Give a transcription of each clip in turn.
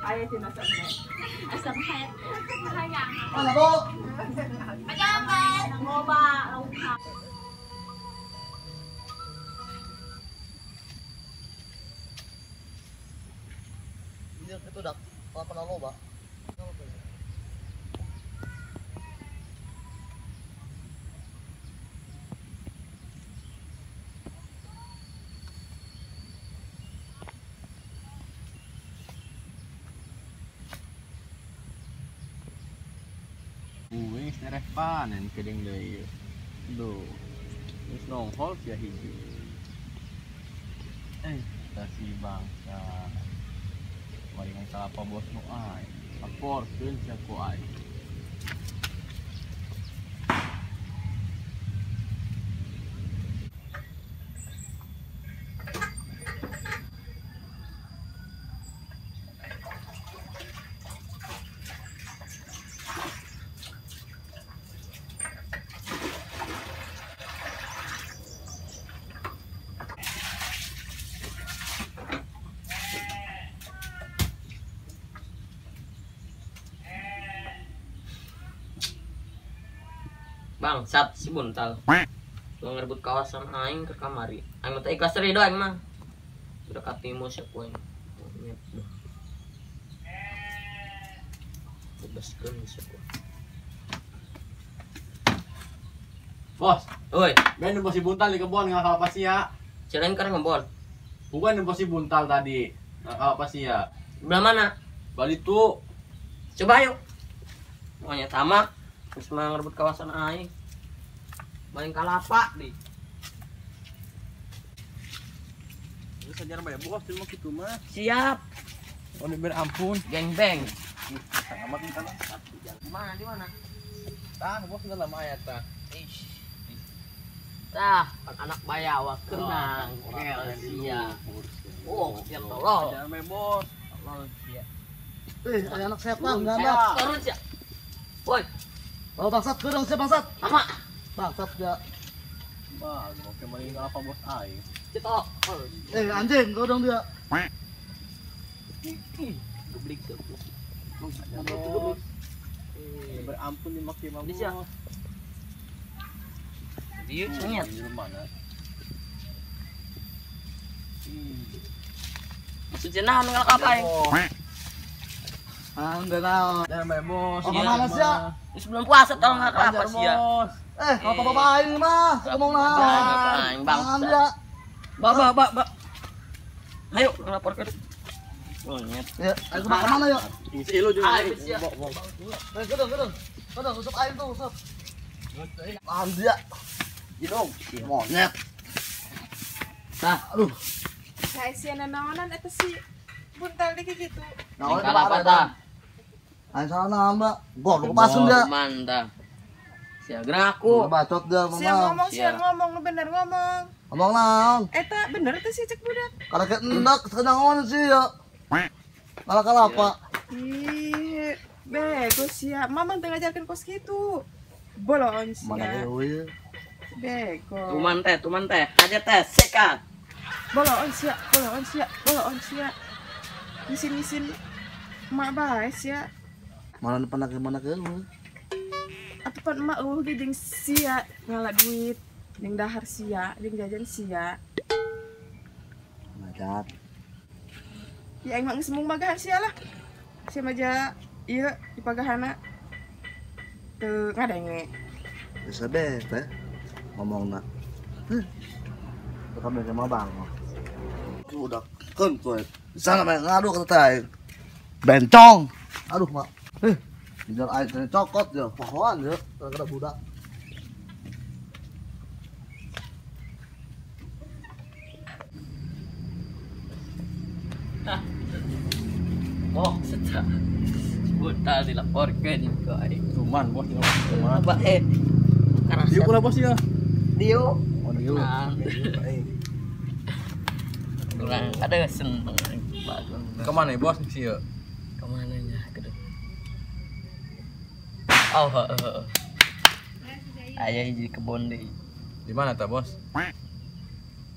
Aya cenah sampe. Asam hayat. Hayang. Mana, Bu? Aja loba laukna. Itu dak apa loba. Wis nereh panen kedeng deui. Duh. Wis nongol sia hiji. Tah si bangsa. Waringan kalapa bos nu aing. Laporkeun sia ku aing. Bangsat si buntal. Lu ngerebut kawasan aing ke kamari. Aing mah teh ikhlas ridho aing mah. Udah katimu sia ku aing. Monyet duh. Bebaskeun sia ku. Bos, Oi, ben bos si buntal di kebon nggak apa sia. Jalan keur ngebon. Bukan bos si buntal tadi. Nggak apa sia. Belah mana? Bali tuh. Coba ayo. Monyet sama. Terus mah ngerebut kawasan aing. Main kalapa deh. Lu sajar bae bos, cuma kitu mah. Siap. Oh, diberi ampun. Geng beng. Amat nih tanah. Di mana? Di mana? Tah, bos enggak lama ya tah. Ish. Tah, anak bayawak kenang. Kel sia. Oh, siap tolol. Sajar bae bos. Tolol sia. Ada anak setan, enggak anak. Turun sia. Woi. Oh, bangsat, gedong sia bangsat. Sama. Bangsat dia. Bang, oke maling apa bos aing. Cetok. Anjing, gedong dia. Geblik tuh. Bos. Berampun di maki mah bos. Dia cenget. Di mana? Maksudnya naon ngalak apa aing? Ah, enggak naon. Ya, bae bos. Oh, mana sia? Ini sebelum puasa tolong ngalak apa sia? Kalau bapak aing mah, ngomong naon. Aing bangsa. Ba ba ba. Ayo lapor ke. Monyet. Ya, ayo ke mana yuk? Isi lu juga. Ayo sia. Gedong, gedong. Gedong, usap aing tuh, usap. Paham dia. Gedong. Monyet. Nah, aduh. Saya sia nanaonan eta si buntal di gitu. Naon kalapa tah? Aing salah nama. Gua lepasin dia. Mantap. Sia gerak aku. Bacot dia ngomong. Sia ngomong, sia ngomong, lu bener ngomong. Ngomong naon? Eta bener teh si cek budak. Karena kayak endak sekenangon sih ya. Malah kalapa. Ih, bego sia. Mamang teu ngajarkeun kos kitu. Bolon sia. Mana deui? Bego. Tuman teh. Aja teh sikat. Bolon sia, bolon sia, bolon sia. Isin-isin emak bae sia. Mana pernah ke mana ke lu? Atuh pan emak eueuh ge jeung sia ngala duit, jeung dahar sia, jeung jajan sia. Ngadat. Ya aing mah geus mung magahan sia lah. Sia mah ja ieu dipagahana teu ngadenge. Bisa be teh ngomongna. Rekam dari mah bang. Udah keun kowe. Sana main ngadu ke teh. Bencong. Aduh, mak. Dijar air teh cokot ya, pohoan ya, gara-gara budak. Oh, setak. Buntal dilaporkeun ke aing. Cuman bos cuman. Apa Dieu kula bos ya. Dieu. Oh, dieu. Kurang ada seneng bagus. Kemana ya bos sih ya? Kemana nya? Kedep. Oh, heeh. Aya di kebon deui. Di mana ta bos?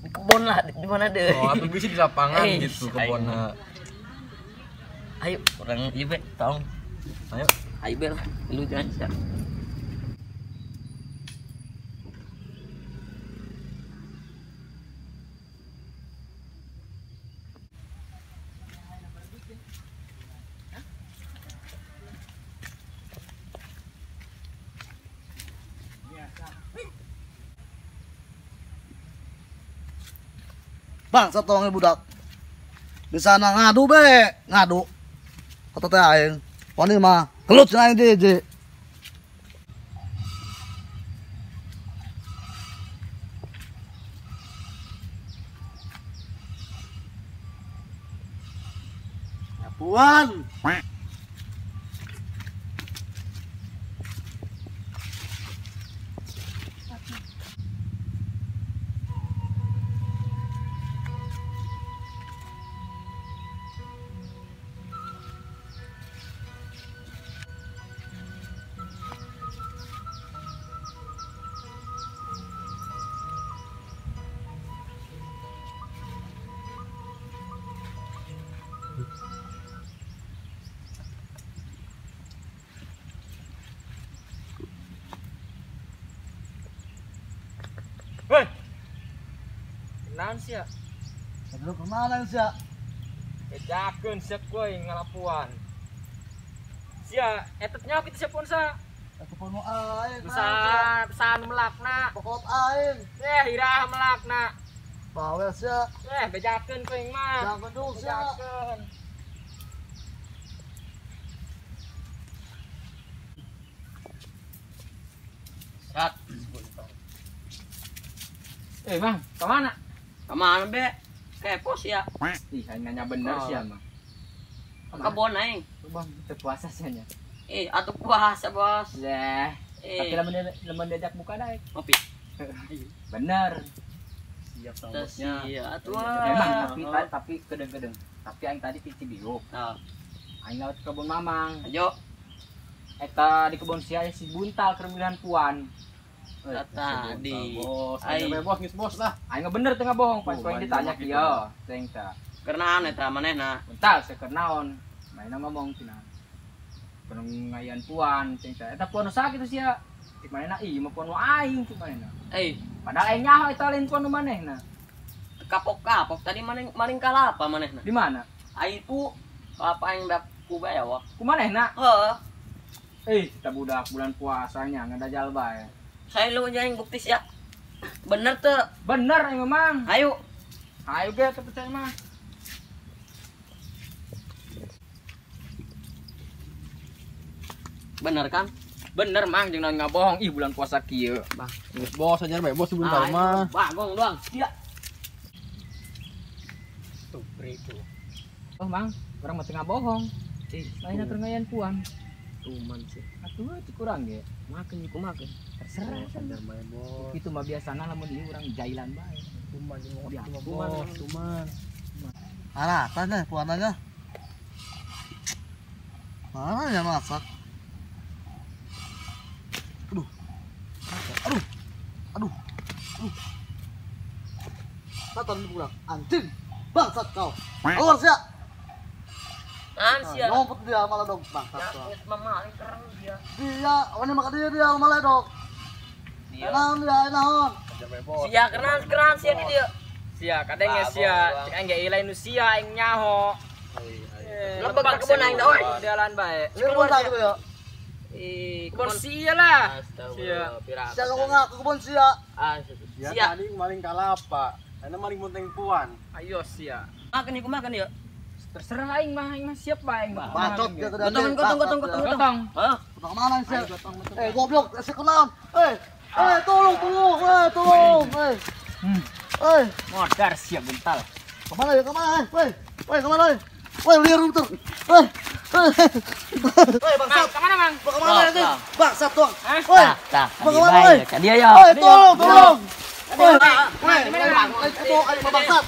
Di kebon lah, di mana deh? Oh, atau bisa di lapangan gitu kebonnya. Ayo urang ieu be tong. Ayo, ayo be lah. Lu jangan sia. Bangsat tong budak. Di sana ngadu be, ngadu. Kata teh aing. Wani mah kelut cenah aing je. Puan. Hei. Naon sia? Aduh, kemana sia? Bejakeun sia kuy ngalapuan. Sia, eta nyaho kitu sia pun sa. Eta pun aing. Sa nu melakna. Pokot aing. Eh, iraha melakna. Bawel sia. Eh, bejakeun kuy mah. Jangan dulu sia. Bejakeun. Rat. Eh, Bang, kemana? Kemana, be? Kepo sia. Ih, aing nanya bener sia mah. Kebon aing. Bang, teu puasa sia nya. Eh, atuh puasa, Bos. Lah, tapi lamun diajak buka daek. Ngopi. Bener. Siap sama bosnya. Iya, atuh. Emang tapi kedeng-kedeng. Tapi aing tadi ti Cibiuk. Heeh. Aing lewat kebun Mamang. Ayo. Eta di kebun sia si buntal keur milihan puan. Tadi. Bos, ayo bos geus bos lah. Aing bener teu ngabohong pas aing ditanya kieu, teh tah. Keur naon eta manehna? Buntal teh keur naon? Manehna ngomong cenah. Keur ngayan puan teh tah. Eta puan nu saha kitu sia? Cik manehna ieu mah puan nu aing cik manehna. Eh, padahal aing nyaho eta lain puan nu manehna. Kapok-kapok tadi maling maling kalapa manehna. Di mana? Aing ku kalapa aing dak ku bae wa. Ku manehna? Heeh. Eh, kita budak bulan puasanya ngadajal bae. Saya lu yang bukti sia. Bener tuh. Bener aing memang. Ayo. Ayo ge teu percaya mah. Bener kan? Bener mang jeung naon ngabohong ih bulan puasa kieu. Bang, geus bos aja bae bos sebentar mah. Bagong doang. Sia. Tuh beri tuh. Oh mang, urang mah teu ngabohong. Ih, lain keur ngayan puan. Tuman sih. Atuh cik urang ge. Makan ieu kumaha? Terserah bae bos. Kitu mah biasana lamun ieu urang jailan bae. Tuman jeung tuman bos, tuman. Alah, tanya puananya. Mana yang masak? Aduh. Aduh. Aduh. Aduh. Satan budak anjing. Bangsat kau. Keluar sia. Sia. Ngumpet dia malah dong bangsat. Ya, maling keren dia. Dia, wani maka dia malah dong. Dia. Naon dia, naon. Sia keren sia di dia. Sia kadang ge sia, cek aing ge lain nu sia aing nyaho. Lebeg ka kebun aing oi. Jalan bae. Kebun tak gitu ya. Ih, kebun sia lah. Sia. Sia kok enggak ke kebun sia. Sia tadi maling kalapa. Ana maling munteng puan. Ayo sia. Makan iku makan ya. Terserah aing mah siap bae aing mah. Bacot dia tadi. Gotong gotong. Gotong. Hah? Gotong mana sia? Eh goblok, sia kenaon. Eh. Eh tolong tolong, eh tolong. Eh. Eh, modar sia buntal. Kemana ya kemana? Woi, woi kemana? Woi liar betul. Woi. Woi bangsat. Kemana mang? Kemana ini? Bangsat tuang. Woi. Mau kemana woi? Dia ya. Woi tolong tolong. Woi. Woi, itu ayo bangsat.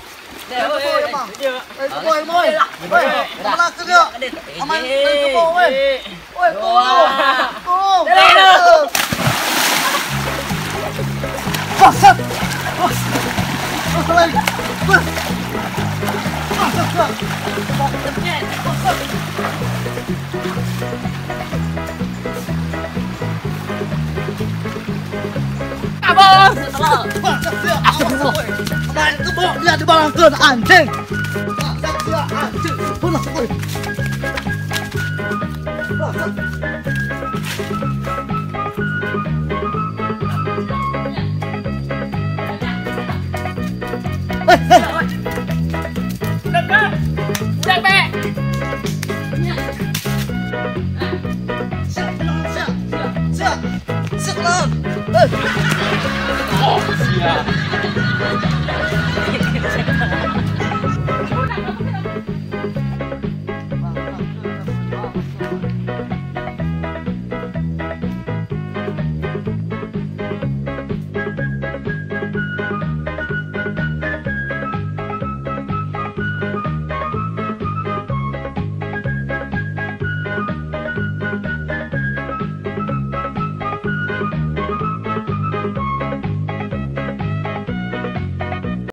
Woi, woi. Woi, kemana ke dia? Aman ke woi. Woi tolong. Tolong. Bangsat. Bangsat. Bangsat. Tolol. Astagfirullah. Main kebo dia dibalangkeun anjing. Bangsat sia anjing. Punah euy.